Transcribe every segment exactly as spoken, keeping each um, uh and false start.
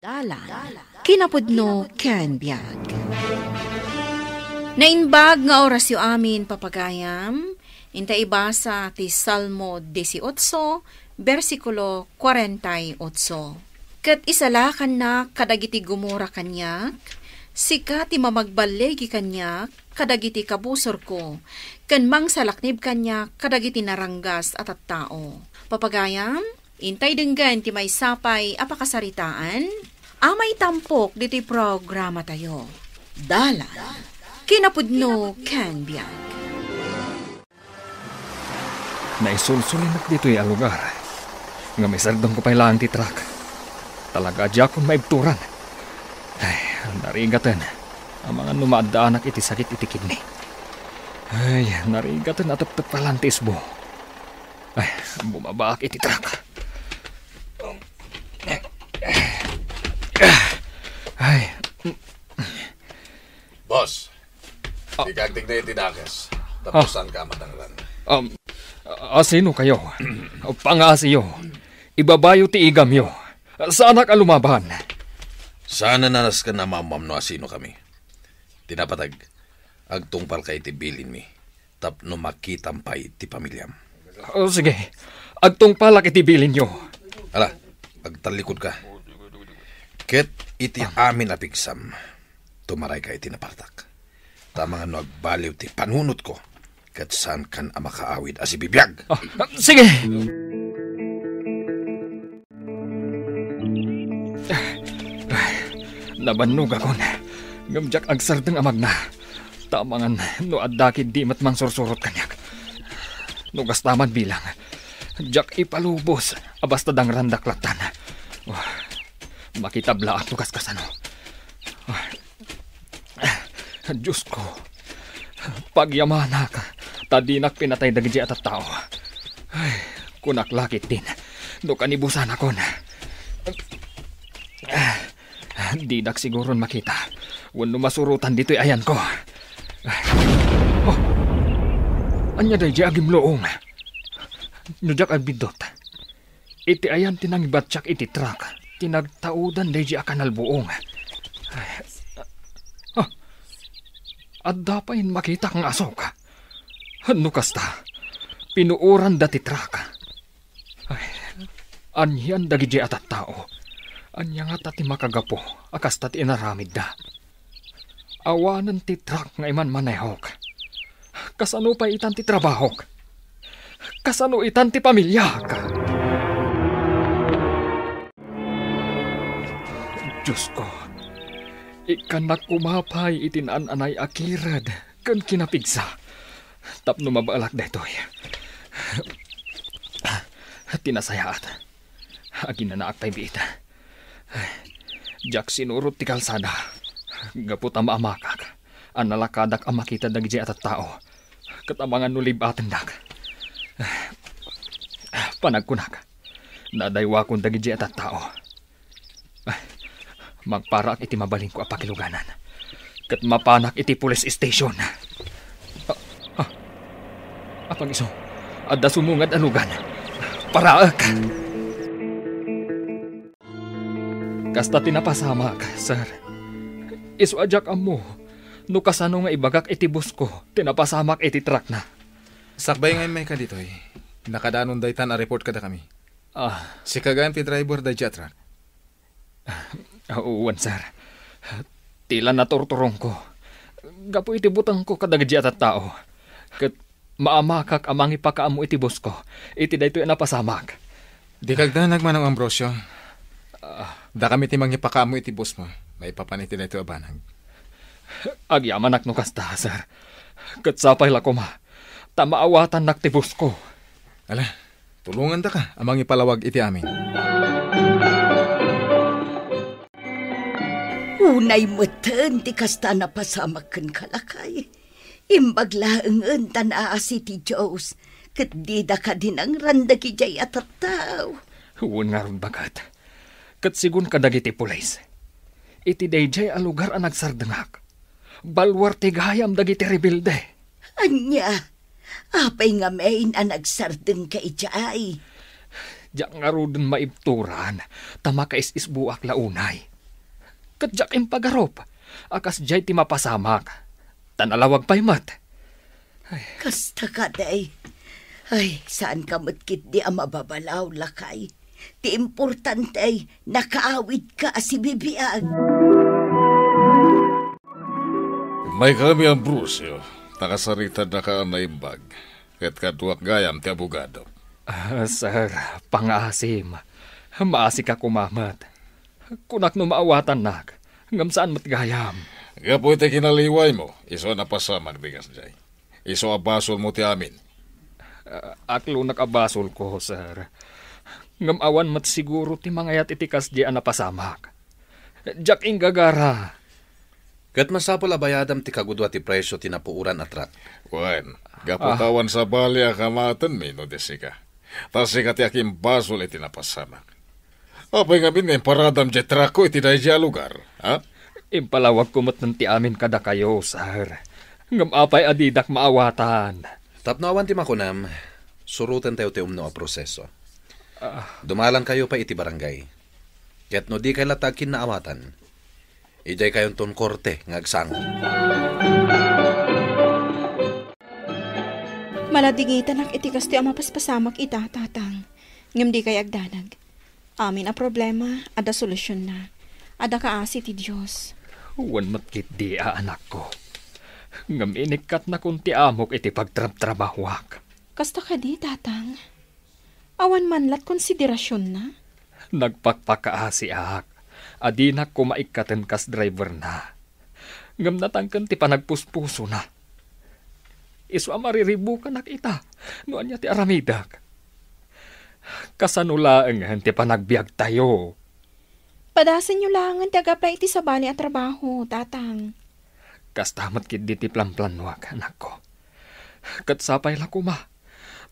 Dalan, kinapudno ken biag. Naimbag nga orasyo amin, papagayam, inta ibasa ti Salmo dieciocho, bersikulo cuarenta y ocho. Ket isalakannak kadagiti gumura kaniak, sika ti mamagballigi kaniak kadagiti kabusorko, ken mangsalaknib kaniak kadagiti naranggas a tattao. Papagayam, intay denggen ti maysa pay a pakasaritaan a maitampok ditoy programatayo. Dalan, kinapudno ken biag. Naisulsulinak ditoy a lugar. Ngem isardengko pay laeng ti truck. Talaga a diakon maibturan. Ay, narigaten. Amangan no maaddaanak iti sakit iti kidney. Ay, narigaten a teptep pa lang ti isbo. Ay, bumabaak iti truck. Ay. Boss, ah, dika agtigna iti dakes. Tapos saan ka matangran? Um, asino kayo? Pangasiyo. Ibabayo ti igamyo. Saanak a lumaban. Saan a nasken a maammuam no asino kami. Ti napateg, agtungpalka iti bilinmi tapno makitam pay ti pamiliam. O, sige. Agtungpalak iti bilinyo. Ala, agtallikodka. Ket iti amin a pigsam, tumarayka iti napartak. Ta amangan no agbaliw ti panunotko, ket saankan a makaawid a sibibiag. Ah, sige. Nabannogakon, ngem diak agsardeng a magna. Ta amangan no adda ketdi met mangsursurot kaniak. No kasta man bilang, diak ipalubos a basta dangrandak lattan. Oh, makitablaak no kaskasano. Oh, Diosko, pagyamanak, ta dinak pinatay dagiti a tattao. Ay, kunak la ketdin, no kanibusanakon. Didak siguron makita wenno masurotan ditoy ayanko. Oh, ania daydi agimluong? No diak agbiddut, iti ayan ti nangibatsiak iti truck ti nagtaudan daydi a kanalbuong. Ah, adda pay makitak nga asok. No kasta, pinuoranda ti truck. Ay, anian dagidi a tattao? Ania ngata ti makagapu a kasta ti inaramidda? Awanen ti truck nga imanmanehok. Kasano pay itan ti trabahok? Kasano itan ti pamiliak? Diosko, ikkannak koma pay iti naan-anay a kired ken kinapigsa tapno mabalak daytoy. Ti nasayaat, aginanaak pay biit. Diak sinurot ti kalsada gapu ta maamakak a nalakadak a makita dagiti a tattao ket amangan no lib-atendak. Panagkunak, nadaywakon dagiti a tattao. Ay, magparaak iti mabalinko a pakiluganan, ket mapanak iti police station. Ah, ah, apag isu, adda sumungad a lugan. Paraek! Kasta ti napasamak, sir. Isu a diak ammo no kasano nga ibagak iti boss ko ti napasamak iti truck na. Sakbay nga immayka ditoy. Nakadanon daytan a report kadakami. Ah. Sika gayam ti driver daydi a truck? Ah, wen, sir. Ti la naturturongko gapu iti butengko kadagidi a tattao. Ket maamakak a mangipakaammo iti boss ko iti daytoy a napasamak. Dika agdanag, Manong Ambrosio. Ah. Dakami ti mangipakaammo iti boss mo maipapan iti daytoy a banag. Agyamanak no kasta, sir. Ket sapay la koma ta maawatannak ti boss ko. Ala, tulongandaka a mangipalawag iti amin. Unay metten ti kasta a napasamak kenka, lakay. Imbag laengen ta naasi ti Dios, ket dida kadi nangran dagidiay a tattao. Wen ngarud, baket. Ket sigun kadagiti pulis, iti daydiay a lugar a nagsardengak, balwar ti gayam dagiti rebelde. Ania? Apay ngamin a nagsardengka idiay? Diak ngaruden maibturan, ta makaisisbuak la unay. Ket diak impagarup a kasdiay ti mapasamak. Ta nalawag pay met. Ay. Kasta kadi. Ay, saan ka met ketdi a mababalaw, lakay. Ti importante, nakaawidka a sibibiag. Maikami, Ambrosio, ta kasaritadak a naimbag, ket kaduak gayam ti abogado. Ah, sir, pangaasim. Maasika koma met. Kunak no maawatannak, ngem saan met gayam. Gapu iti kinaliwaymo, isu a napasamak ti kasdiay. Isu a basolmo ti amin. Ah, aklonak a basolko, sir. Ngem awan met siguro ti mangayat iti kasdiay a napasamak. Diak inggagara. Ket masapul a bayadam ti kagudua ti presio ti napuoran a truck. Wen, gapu Ah. ta awan sabali a kamatenmi no di sika. Ta sika ti akimbasol iti napasamak. Apay ngamin nga imparadam diay truckko iti daydiay a lugar, ha? Impalawagko met ti amin kadakayo, sir. Ngem apay a didak maawatan? Tapno awan ti makunam, surotentayo ti umno a proseso. Ah. Dumalankayo pay iti barangay. Ket no dikay latta agkinnaawatan, idiay kayonton korte nga agsango. Maladingitanak iti kastoy a mapaspasamak ita, Tatang. Ngem dikay agdanag. Amin a problema, adda solusionna. Adda kaasi ti Dios. Wen met ketdi a anakko. Ngem inikkatnakon ti amok iti pagtrabtrabahoak. Kasta kadi, Tatang? Awan man lat konsiderasionna? Nagpakpakaasiak a dinak koma ikkaten kas driverna. Ngem natangken ti panagpuspusona. Isu a mariribukanak ita no ania ti aramidek. Kasano laengen ti panagbiagtayo? Padasenyo laengen ti ag-apply iti sabali a trabaho, Tatang. Kasta met ketdi ti planplanoak, anakko. Ket sapay la koma,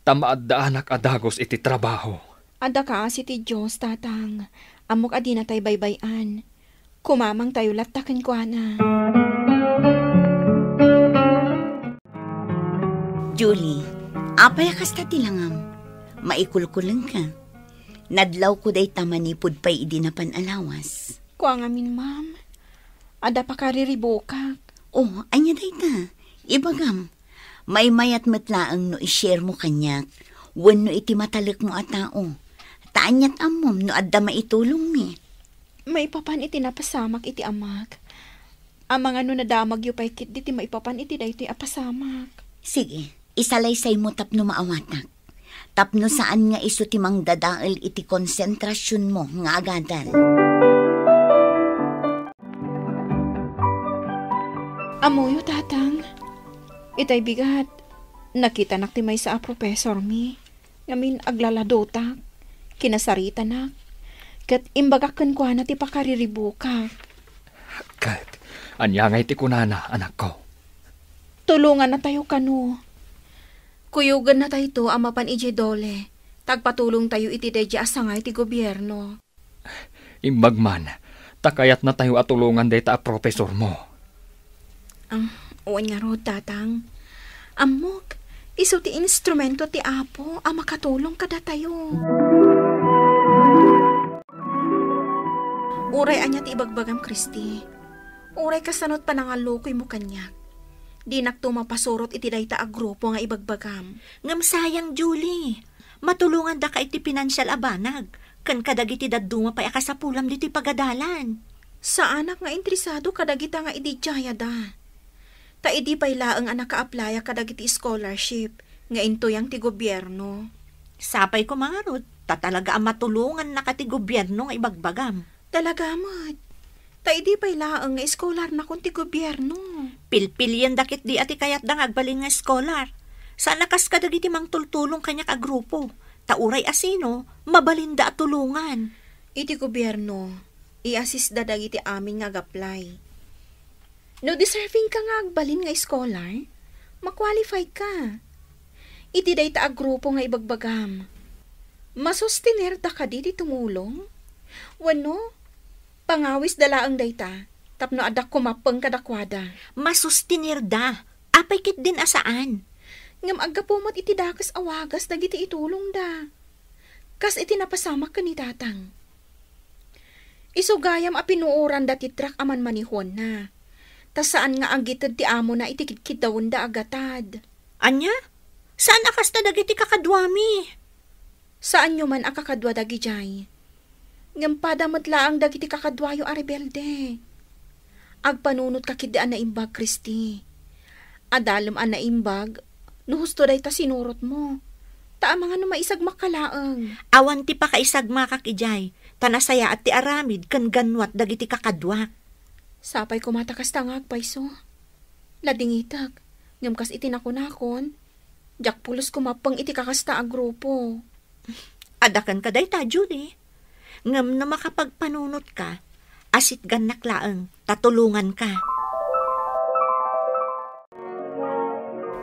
ta maaddaanak a dagus iti trabaho. Adda kaasi ti Dios, Tatang. Ammok a dinatay baybay-an. Kumamangtayo latta kenkuana. Julie, apay a kasta ti langam? Maikulkulengka. Nadlawko dayta manipud pay idi napan a lawas. Kua ngamin, ma'am. Adda pakariribukak. Oh, ania dayta? Ibagam. Maymayat met laeng no i-share mo kaniak wenno iti matalekmo a tao. Ta aniat ammom no adda maitulongmi. Maipapan iti napasamak iti amak. Amangan no nadamagyo pay ketdi ti maipapan iti daytoy a pasamak. Sige, isalaysaymo tapno maawatak. Tapno saan nga isu ti mangdadael iti konsentrasionmo nga agadal. Ammoyo, Tatang. Itay bigat, nakitanak ti maysa a profesormi. Ngamin, aglaladotak, kinasaritanak, ket imbagak kenkuana ti pakariribukak. Ket ania ngay ti kunana, anakko? Tulongannatayo kano. Kuyogennatayto a mapan idiay DOLE, ta agpatulongtayo iti daydiay a sangay ti gobierno. Imbag man, ta kayatnatayo a tulongan dayta a profesormo. Ah, wen ngarud, Tatang. Ammok, isu ti instrumento ti Apo a makatulong kadatayo. Uray ania ti ibagbagam, Christy. Uray kasano ti panangallukoymo kaniak. Dinakto mapasurot iti dayta a grupo nga ibagbagam. Ngem sayang, Julie. Matulongandaka iti pinansial a banag, ken kadagiti dadduma pay a kasapulam ditoy pagadalan. Saanak nga interesado kadagita nga ididiayada. Ta idi pay laeng a naka-applyak kadagiti scholarship nga intuyang ti gobierno. Sapay koma ngarud, ta talaga a matulongannaka ti gobierno nga ibagbagam. Talaga met. Ta idi pay laeng nga eskolarnakon ti gobierno. Pilpilienda ketdi a ti kayatda nga agbalin nga eskolar. Saan a kas kadagiti mangtultulong kaniak a grupo. Ta uray a sino, mabalinda a tulongan. Iti gobierno, i-assistda dagiti amin nga ag-apply. No deserving ka nga agbalin nga eskolar, ma-qualify ka. Iti dayta a grupo nga ibagbagam, masustenerda kadi ti tumulong? Wenno, pangawisda laeng dayta tapno adda kumappeng kadakuada? Masustenerda. Apay ketdin a saan? Ngem aggapu met iti dakes a wagas dagiti itulongda. Kas iti napasamak ken ni Tatang. Isu gayam a pinuoran da ti truck a manmanehonna. Ta saan nga agited ti amona iti kidkiddawenda a gatad. Ania? Saan a kasta dagiti kakaduami? Saanyo man a kakadua dagidiay. Ngem pada met laeng dagiti kakaduayo a rebelde. Agpanunotka ketdi a naimbag, Kristi. Adalem a naimbag, no husto dayta sinurotmo. Ta amangan no maisagmakka laeng. Awan ti pakaisagmakak idiay, ta nasayaat ti aramid ken gannuat dagiti kakaduak. Sapay koma ta kasta nga agpayso. Ladingitek, ngem kas iti nakunakon, diak pulos kumappeng iti kakasta a grupo. Adda kenka dayta, Julie. Ngem no makapagpanunotka, asitgannak laeng, ta tulonganka.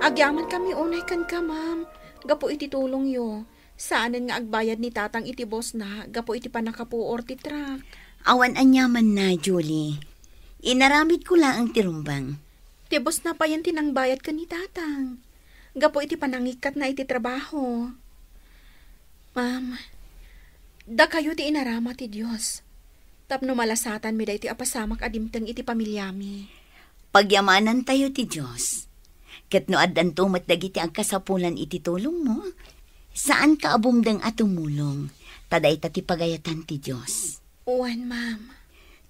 Agyamankami unay kenka, ma'am, gapu iti tulongyo. Saanen nga agbayad ni Tatang iti bosna gapu iti pannakapuor ti truck. Awan aniamanna, Julie. Inaramidko laeng ti rumbeng. Ti bosna payen ti nangbayad ken ni Tatang gapu iti panangikkatna iti trabaho. Ma'am, dakayo ti inarama ti Dios tapno malasatanmi daytoy a pasamak a dimteng iti pamiliami. Pagyamanantayo ti Dios. Ket no addanto met dagiti agkasapulan iti tulongmo, saanka a bumdeng a tumulong, ta dayta ti pagayatan ti Dios. Wen, ma'am.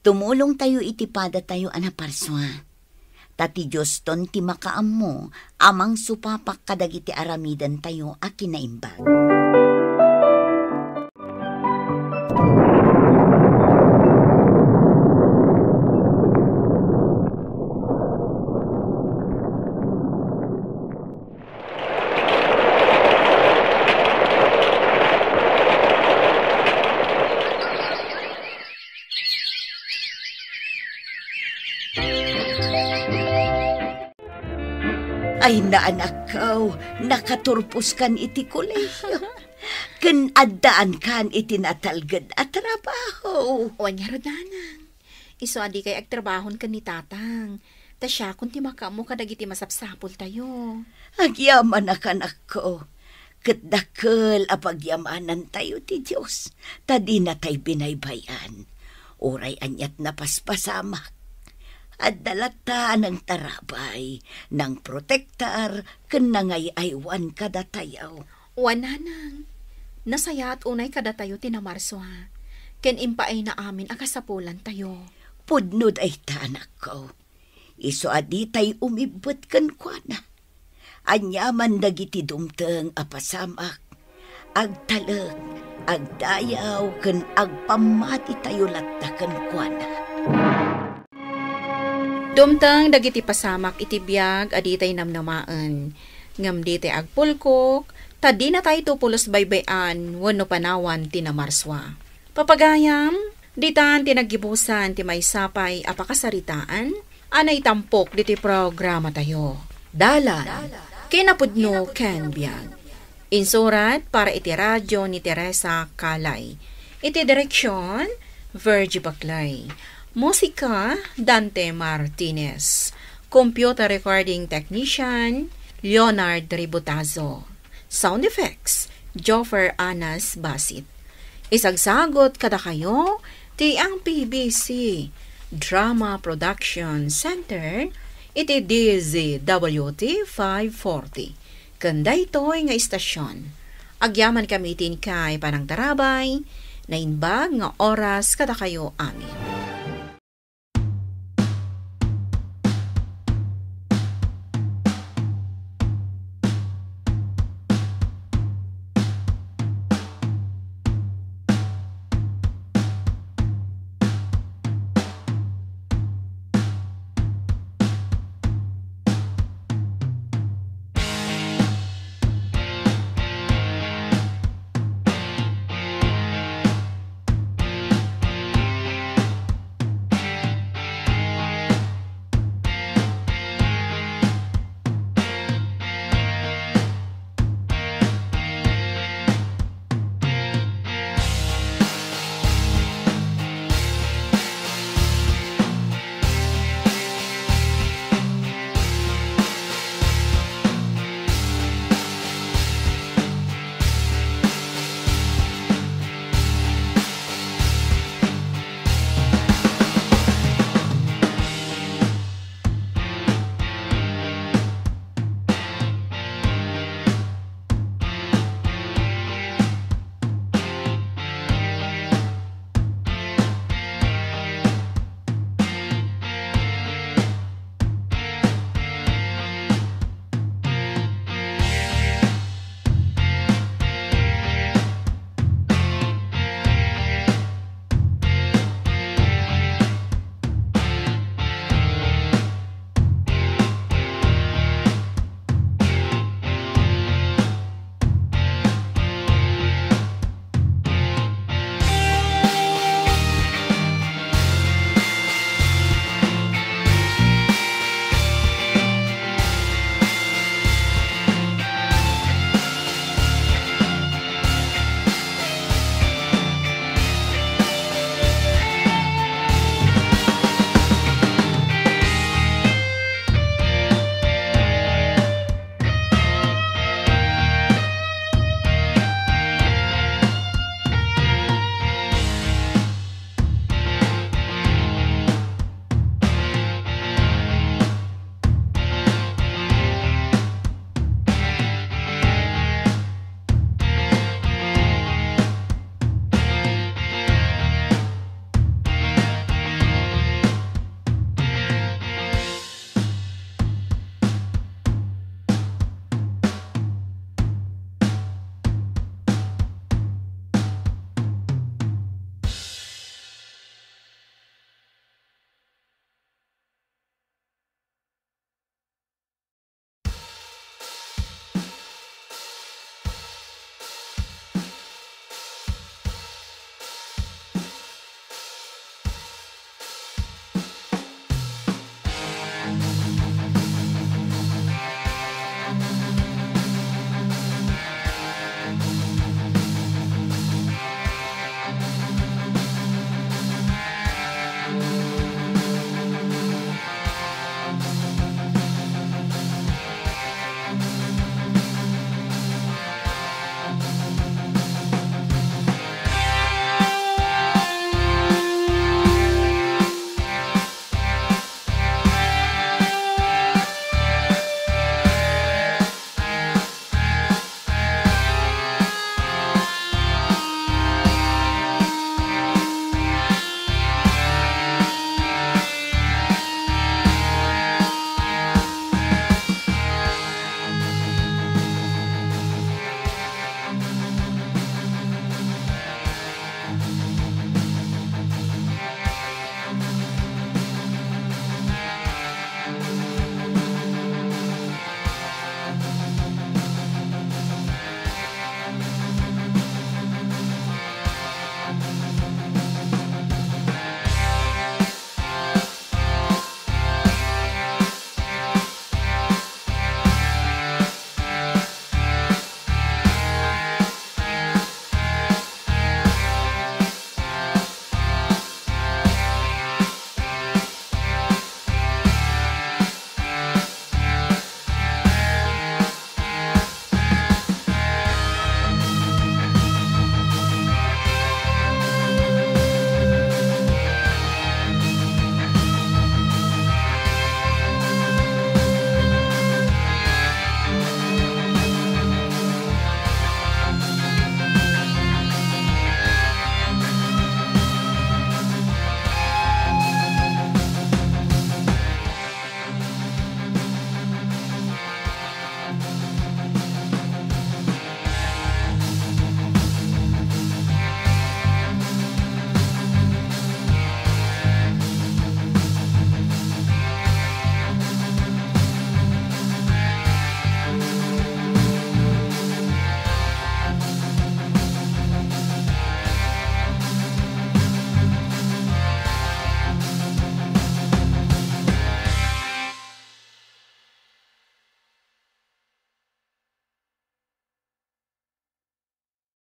Tumulongtayo iti padatayo a naparsua. Ta ti Dioston ti makaammo a mangsupapak kadagiti aramidentayo a kinaimbag. Ay, naanakko, nakaturposkan iti kolehio. Ken addaankan iti natalged a trabaho. Wen ngarud, nanang. Isu a dikay agtrabahon ken ni Tatang. Ta siakon ti makaammo kadagiti masapsapultayo. Agyamanak, anakko. Ket dakkel a pagyamanantayo ti Dios, ta dinatay binaybay-an. Uray aniat napaspasamak. Adda latta nangtarabay, nangprotektar, ken nangay-aywan kadatayo. Wen, nanang, nasayaat unay kadatayo ti namarsua, ken impaayna amin a kasapulantayo. Pudno dayta, anakko. Isu a ditay umibbet kenkuana. Aniaman dagiti dumteng a pasamak, agtalek, agdayaw, ken agpammatitayo latta kenkuana. Dumteng dagiti pasamak iti biag a ditay namnamaen, ngem ditay agpulkok, ta dinatayto pulos baybay-an wenno panawan ti namarsua. Papagayam, ditan ti naggibusan ti maysa pay a pakasaritaan a naitampok ditoy programatayo. Dalan, kinapudno ken biag. Insurat para iti radio ni Teresa Calay. Iti direksion, Virgie Baclay. Musika, Dante Martinez. Computer recording technician, Leonard Ributazo. Sound effects, Joffer Anas Basit. Isagsagot kadakayo ti M P B C Drama Production Center iti D Z W T five forty. Ken daytoy nga istasyon, agyamankami iti inkay panangtarabay, naimbag nga oras kadakayo amin.